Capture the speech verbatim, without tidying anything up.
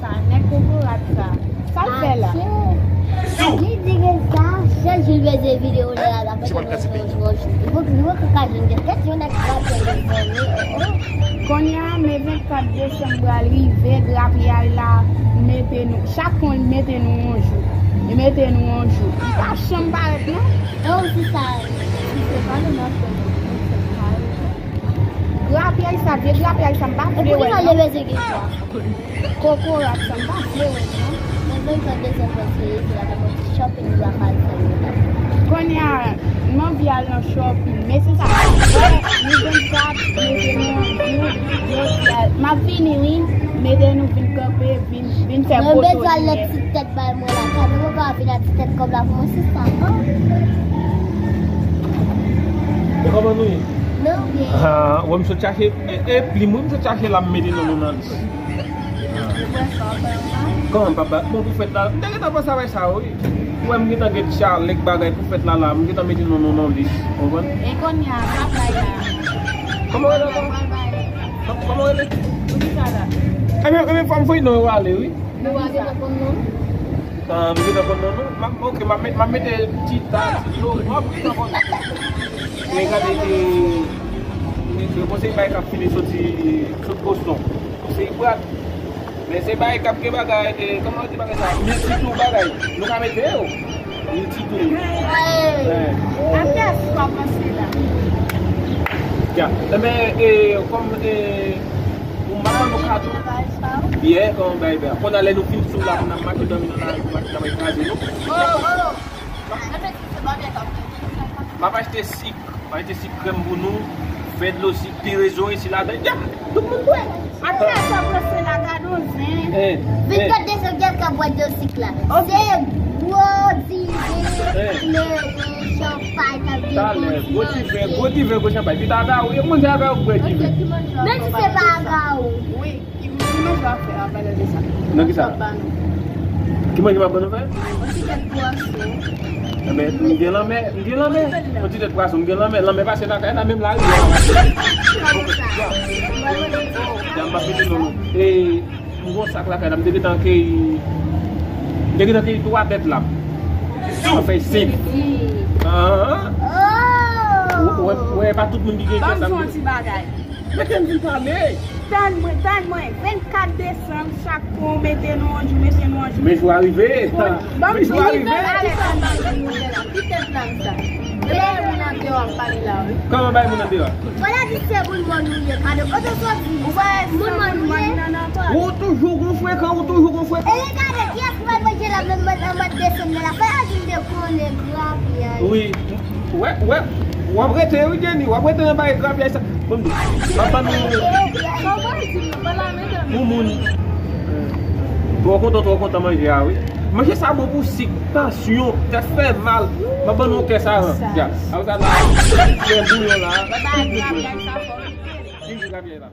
Sa nèg kokorat sa. Sa l fè la? Li di gen sa, chak jou l peze videyo lè la, la pete nan yon jou. Li poko ka jwenn de tèt yon nèg grape li zanmi. Kounye a, men vennkat desanm pral rive, grapyay la mete nou, chak kon li mete nou yon jou. Li mete nou yon jou. Li pa janm parèt non. E ou si sa, si se pa nou nan fè nou, se pa nou. Grapyay sa, vye grapyay sa, m pa vle wè l non. Kokorat sa, m pa vle wè l non. Kounye a, m anvi al nan shopping, men se sa, nou vennkat, mete nou, nou, nou, m ap vini wi, mete nou vin kanpe, vin, vin fè foto. Mwen bezwen al nan ti tèt bay mwen la, kade mwen pa vin ak ti tèt kòb la pou mwen, sista. E kòman nou ye? Nou byen. Ah, wè m sot chache, e, e plim wi, m sot chache la, m mete non nou nan lis. Kòman m pa ba, bon, pou fèt la, m te gentan panse avè sa wi. Ou wè m gentan gen challenge bagay pou fèt la la, m gentan mete non nou nan lis, konprann? E kounye a, sa bay la. Kòman w rele ankò? Kòman w rele? Ebyen, ebyen, fò m voye non yo ale wi. Nou pa gentan konn non? Ah, m gentan konn non non. M ap, ok, m ap met, m ap mete Tita, Tito, m ap gentan konn. Men gade, e, e, e, bon, se bagay k ap fini soti, sot Boston. Se Brad. Men se bagay k ap gen bagay, e, kòman yo di bagay sa? Miltitou bagay. Nou ka mete yo. Miltitou. Apre sa, w ap panse la. Ya. Enben, e, kòm, e, Ou m ap ban nou kado. Byen, kòman bay byen. Kounye a lè nou fin sou la, pou n ap mache dòmi nan lari, pou mache ta bay kraze nou. M ap achte sik, m ap achte sik krèm pou nou, fè dlo sik, pi rezon isi ladan. Ya! Tout moun bwè. Apre sa, panse la, gade yon zen. Vin gade se gèl k ap bwè dlo sik la. Se gwo diven, kleren, chanpay k ap gen. Talè, gwo diven, gwo diven, gwo chanpay. Pi ta ta, wi, manje avè w bwè diven. Menm si se pa avè w. Wi, ki, ki manje w ap fè a, pale de sa. Nan ki sa? Ki manje m ap ban nou fè? Yon ti tèt pwason. Enben, m gen lanmè, m gen lanmè. Yon ti tèt pwason, m gen lanmè. Lanmè pase lakay la, menm lari a. Kòman sa? Ya, m pa fete non, non. E, M gon sak lakay la, m te gentan keyi, m te gentan keyi twa tèt la. An fèy senk. Ah. Ou wè, pa tout moun ki gen kè sa. Ban m di w yon ti bagay. Mete m vin pale. Tann mwen, tann mwen. Vennkat desanm, chak kou mete nou yon jou, mete nou yon jou. Men jou a rive. Men jou a rive. Ki tèt la sa? E bagay moun andeyò ap pale la, wi. Kòman bagay moun andeyò? Fò la di se moun mòn ou ye, kado kote w soti? Ou pa wè moun mòn ou ye? Ou toujou gon frekan, ou toujou gon frekan. E regade, kiyès ki pral manje la menm nan mwa desanm nan la? Fò yo di m te konnen grapyay. Wi, wè, wè, w ap rete, wi, Jenny, w ap rete nan bagay grapyay sa. Bon, m ap ban nou. Moumoun. Twò kontan, twò kontan manje a, wi. Manje sa bon pou sik, tansyon, tèt fè mal. M ap ban nou kè sa, ya. Apre sa la, fè bouyon la. Vin jwe grapyay la.